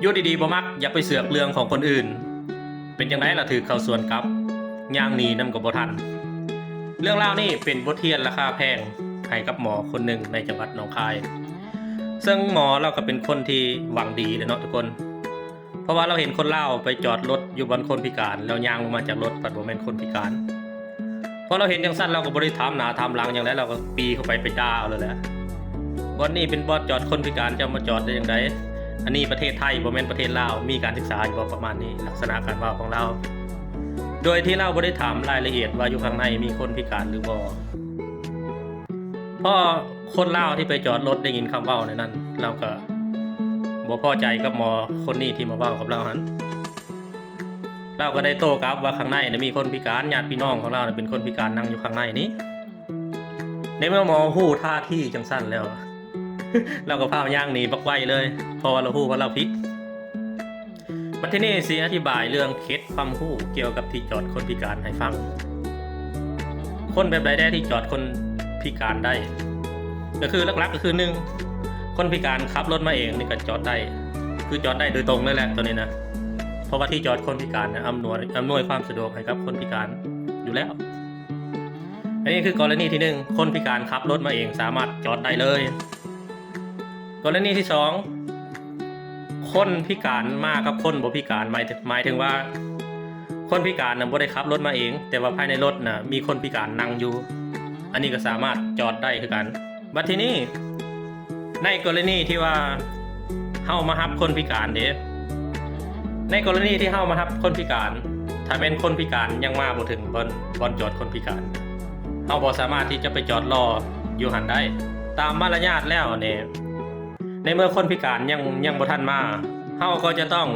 ຢູ່ດີໆບໍ່ມັກ ຢ່າໄປເສືອກເລື່ອງຂອງຄົນອື່ນ. ເປັນຈັ່ງໃດລະຖືກເຂົາສວນກັບ, ຍ່າງໜີນຳກໍບໍ່ທັນ. ເລື່ອງລາວນີ້ເປັນບົດຮຽນລາຄາແພງໃຫ້ກັບໝໍຄົນໜຶ່ງໃນຈັງຫວັດໜອງຄາຍ. ເຊິ່ງໝໍລາວກໍເປັນຄົນທີ່ຫວັງດີແຫຼະເນາະທຸກຄົນ. ເພາະວ່າລາວເຫັນຄົນລາວໄປຈອດລົດຢູ່ບ່ອນຄົນພິການ ແລ້ວຍ່າງລົງມາຈາກລົດ ພັດບໍ່ແມ່ນຄົນພິການ. ພໍລາວເຫັນຈັ່ງຊັ້ນ ລາວກໍບໍ່ໄດ້ຖາມໜ້າຖາມຫຼັງຫຍັງແຫຼະ, ລາວກໍປີເຂົ້າໄປ ໄປດ່າເອົາເລີຍແຫຼະ. ບ່ອນນີ້ເປັນບ່ອນຈອດຄົນພິການ, ເຈົ້າມາຈອດໄດ້ຈັ່ງໃດ? ອັນນີ້ປະເທດໄທ ບໍ່ແມ່ນປະເທດລາວ, ມີການສຶກສາຢູ່ບໍ່? ປະມານນີ້ ລັກສະນະການເວົ້າຂອງລາວ, ໂດຍທີ່ລາວບໍ່ໄດ້ຖາມລາຍລະອຽດວ່າຢູ່ຂ້າງໃນມີຄົນພິການຫຼືບໍ່. ພໍຄົນລາວທີ່ໄປຈອດລົດໄດ້ຍິນຄຳເວົ້າແນວນັ້ນ ລາວກໍບໍ່ພໍໃຈກັບໝໍຄົນນີ້ທີ່ມາເວົ້າກັບລາວຫັ້ນ. ລາວກໍໄດ້ໂຕ້ກັບວ່າ ຂ້າງໃນນະມີຄົນພິການ, ຍາດພີ່ນ້ອງຂອງລາວນະເປັນຄົນພິການນັ່ງຢູ່ຂ້າງໃນນີ້. ໃນເມື່ອໝໍຮູ້ທ່າທີຈັ່ງຊັ້ນແລ້ວ ລາວກໍພາວຍ່າງໜີບັກໄວເລີຍ, ເພາະວ່າລາວຮູ້ວ່າລາວຜິດ. ບັດທີນີ້ຊິອະທິບາຍເລື່ອງເຂດຄວາມຮູ້ກ່ຽວກັບທີ່ຈອດຄົນພິການໃຫ້ຟັງ. ຄົນແບບໃດແດ່ທີ່ຈອດຄົນພິການໄດ້? ກໍຄືຫຼັກໆກໍຄື ໜຶ່ງ ຄົນພິການຂັບລົດມາເອງນີ້ກໍຈອດໄດ້, ຄືຈອດໄດ້ໂດຍຕົງເລີຍແຫຼະໂຕນີ້ນະ, ເພາະວ່າທີ່ຈອດຄົນພິການນະອຳນວຍ ອຳນວຍຄວາມສະດວກໃຫ້ກັບຄົນພິການຢູ່ແລ້ວ. ອັນນີ້ຄືກໍລະນີທີໜຶ່ງ ຄົນພິການຂັບລົດມາເອງສາມາດຈອດໄດ້ເລີຍ. ກໍລະນີທີສອງ ຄົນພິການມາກັບຄົນບໍ່ພິການ ໝາຍ ໝາຍເຖິງວ່າ ຄົນພິການນະບໍ່ໄດ້ຂັບລົດມາເອງ, ແຕ່ວ່າພາຍໃນລົດນະມີຄົນພິການນັ່ງຢູ່, ອັນນີ້ກໍສາມາດຈອດໄດ້ຄືກັນ. ບັດທີນີ້ ໃນກໍລະນີທີ່ວ່າເຮົາມາຮັບຄົນພິການເດ, ໃນກໍລະນີທີ່ເຮົາມາຮັບຄົນພິການ, ຖ້າແມ່ນຄົນພິການຍັງມາບໍ່ເຖິງບ່ອນ ບ່ອນຈອດຄົນພິການ, ເຮົາບໍ່ສາມາດທີ່ຈະໄປຈອດລໍຢູ່ຫັ້ນໄດ້. ຕາມມາລະຍາດແລ້ວນີ້ ໃນເມື່ອຄົນພິການຍັງ ຍັງບໍ່ທັນມາ, ເຮົາກໍຈະຕ້ອງ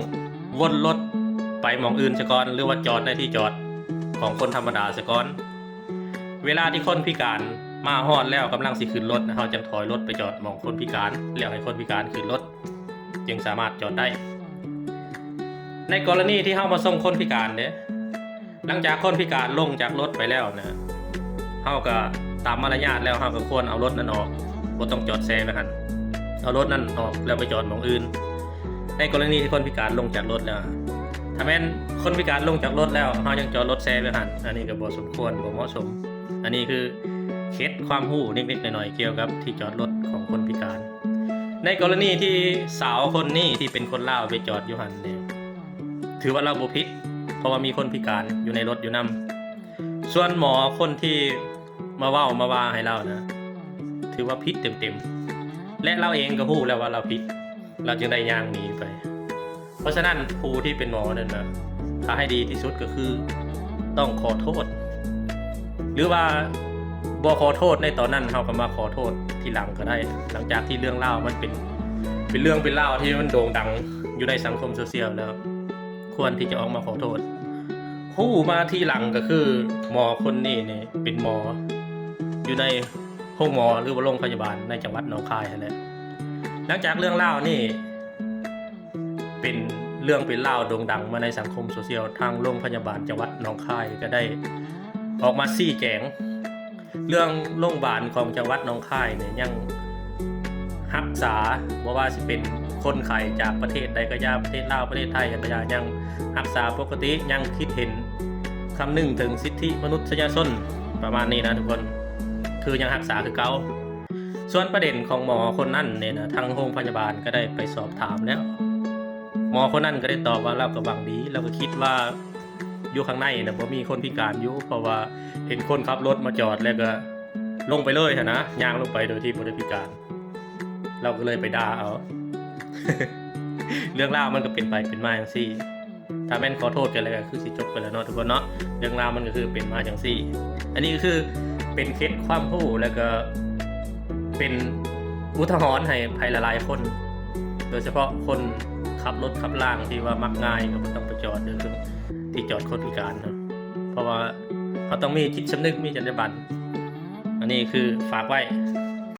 ວົນລົດໄປໝ່ອງອື່ນສາກ່ອນ ຫຼືວ່າຈອດໃນທີ່ຈອດຂອງຄົນທຳມະດາສາກ່ອນ. ເວລາທີ່ຄົນພິການມາຮອດແລ້ວ ກຳລັງຊິຂຶ້ນລົດ, ເຮົາຈຶ່ງຖອຍລົດໄປຈອດໝ່ອງຄົນພິການ ແລ້ວໃຫ້ຄົນພິການຂຶ້ນລົດ ຈຶ່ງສາມາດຈອດໄດ້. ໃນກໍລະນີທີ່ເຮົາມາສົ່ງຄົນພິການເດ, ຫຼັງຈາກຄົນພິການລົງຈາກລົດໄປແລ້ວນະ, ເຮົາກໍຕາມມາລະຍາດແລ້ວ ເຮົາກໍຄວນເອົາລົດນັ້ນອອກ, ບໍ່ຕ້ອງຈອດແຊ່ໄວ້ຫັ້ນ, ເອົາລົດນັ້ນອອກແລ້ວໄປຈອດໝ່ອງອື່ນ. ໃນກໍລະນີທີ່ຄົນພິການລົງຈາກລົດແລ້ວ, ຖ້າແມ່ນຄົນພິການລົງຈາກລົດແລ້ວ ເຮົາຍັງຈອດລົດແຊ່ໄວ້ຫັ້ນ, ອັນນີ້ກໍບໍ່ສົມຄວນ, ບໍ່ເໝາະສົມ. ອັນນີ້ຄືເຂດຄວາມຮູ້ເລັກໆນ້ອຍໆ ກ່ຽວກັບທີ່ຈອດລົດຂອງຄົນພິການ. ໃນກໍລະນີທີ່ສາວຄົນນີ້ທີ່ເປັນຄົນລາວໄປຈອດຢູ່ຫັ້ນນີ້ ຖືວ່າລາວບໍ່ຜິດ, ເພາະວ່າມີຄົນພິການຢູ່ໃນລົດຢູ່ນຳ. ສ່ວນໝໍຄົນທີ່ມາເວົ້າມາວ່າໃຫ້ລາວນະ ຖືວ່າຜິດເຕັມໆ ແລະ ລາວເອງກໍຮູ້ແລ້ວວ່າລາວຜິດ, ລາວຈຶ່ງໄດ້ຍ່າງໜີໄປ. ເພາະສະນັ້ນ ຜູ້ທີ່ເປັນໝໍນັ້ນນະ ຖ້າໃຫ້ດີທີ່ສຸດກໍຄືຕ້ອງຂໍໂທດ ຫຼືວ່າບໍ່ຂໍໂທດໃນຕອນນັ້ນ, ເຮົາກໍມາຂໍໂທດທີຫຼັງກໍໄດ້ ຫຼັງຈາກທີ່ເລື່ອງລາວມັນເປັນ ເປັນເລື່ອງເປັນລາວທີ່ມັນໂດ່ງດັງຢູ່ໃນສັງຄົມໂຊຊຽວແລ້ວ. ຄວນທີ່ຈະອອກມາຂໍໂທດ. ຮູ້ມາທີຫຼັງກໍຄືໝໍຄົນນີ້ນີ້ເປັນໝໍຢູ່ໃນໂຮງໝໍ ຫຼືວ່າໂຮງພະຍາບານໃນຈັງຫວັດໜອງຄາຍຫັ້ນແຫຼະ. ຫຼັງຈາກເລື່ອງລາວນີ້ເປັນເລື່ອງເປັນລາວໂດ່ງດັງມາໃນສັງຄົມໂຊຊຽວ, ທາງໂຮງພະຍາບານຈັງຫວັດໜອງຄາຍກໍໄດ້ອອກມາຊີ້ແຈງ ເລື່ອງໂຮງບານຂອງຈັງຫວັດໜອງຄາຍນີ້ຍັງຮັກສາ, ບໍ່ວ່າຊິເປັນຄົນໄຂ້ຈາກປະເທດໃດກໍຢ່າ, ປະເທດລາວ, ປະເທດໄທກໍຢ່າ, ຍັງຮັກສາປົກກະຕິ, ຍັງຄິດເຫັນຄຳນຶງເຖິງສິດທິມະນຸດສະຍະຊົນ ປະມານນີ້ນະທຸກຄົນ, ຄືຍັງຮັກສາຄືເກົ່າ. ສ່ວນປະເດັນຂອງໝໍຄົນນັ້ນນີ້ນະ, ທາງໂຮງພະຍາບານກໍໄດ້ໄປສອບຖາມແລ້ວ, ໝໍຄົນນັ້ນກໍໄດ້ຕອບວ່າລາວກໍຫວັງດີ, ລາວກໍຄິດວ່າ ຢູ່ຂ້າງໃນນະບໍ່ມີຄົນພິການຢູ່ ເພາະວ່າເຫັນຄົນຂັບລົດມາຈອດແລ້ວກໍລົງໄປເລີຍຫັ້ນນະ, ຍ່າງລົງໄປໂດຍທີ່ບໍ່ໄດ້ພິການ, ລາວກໍເລີຍໄປດ່າເອົາ. ເລື່ອງລາວມັນກໍເປັນໄປເປັນມາຈັ່ງຊີ້. ຖ້າແມ່ນຂໍໂທດກັນແລ້ວກໍຄືຊິຈົບໄປແລ້ວເນາະທຸກຄົນເນາະ, ເລື່ອງລາວມັນກໍຄືເປັນມາຈັ່ງຊີ້. ອັນນີ້ກໍຄືເປັນເຂດຄວາມຮູ້ ແລ້ວກໍເປັນອຸທາຫອນໃຫ້ໃຜຫຼາຍໆຄົນ, ໂດຍສະເພາະຄົນຂັບລົດຂັບລາງທີ່ວ່າມັກງ່າຍ ກໍບໍ່ຕ້ອງໄປຈອດເດີ ທີ່ຈອດຄົນພິການເນາະ, ເພາະວ່າເຮົາຕ້ອງມີຈິດສຳນຶກ, ມີຈັນຍາບັນ. ອັນນີ້ຄືຝາກໄວ້